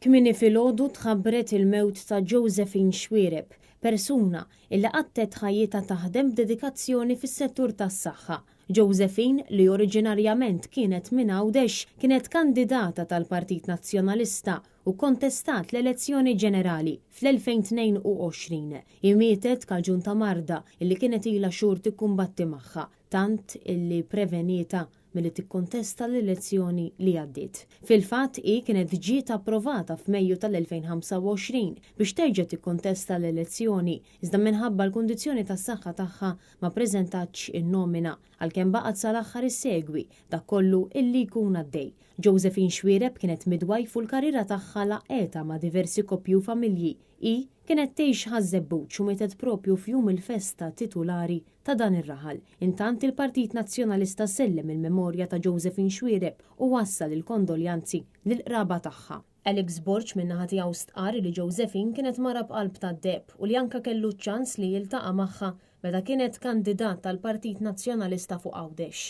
Kmieni filgħodu tħabbret il-mewt ta' Josephine Xuereb, persuna illi qattgħet ħajjitha taħdem b'dedikazzjoni fis-settur tas-saħħa. Josephine, li oriġinarjament kienet minn Għawdex, kienet kandidata tal-Partit Nazzjonalista u kkontestat l-elezzjoni ġenerali fl-2022. Hi mietet kaġun ta' marda illi kienet ilha xhur tikkumbatti magħha, tant illi prevenietha milli tikkontesta l-elezzjoni li għaddiet. Fil-fatt, hi kienet ġiet approvata f'Mejju tal-2025 biex terġa' tikkontesta l-elezzjoni, iżda minħabba l-kundizzjoni tas-saħħa tagħha ma ppreżentatx in-nomina, għalkemm baqgħet sal-aħħar issegwi dak kollu illi jkun għaddej. Josephine Xuereb kienet midwife u l-karriera tagħha laqqgħetha ma' diversi koppji u familji. Hi kienet tgħix Ħaż-Żebbuġ u mietet propju f'jum il-festa titulari ta' dan ir-raħal. Intant il-Partit Nazzjonalista sellem il-memorja ta' Josephine Xuereb u wassal il-kondoljanzi lill-qraba tagħha. Alex Borg min-naħa tiegħu stqarr li Josephine kienet mara b'qalb tad-deheb u li anke kellu ċ-ċans li jiltaqa' magħha meta kienet kandidat tal-Partit Nazzjonalista fuq Għawdex.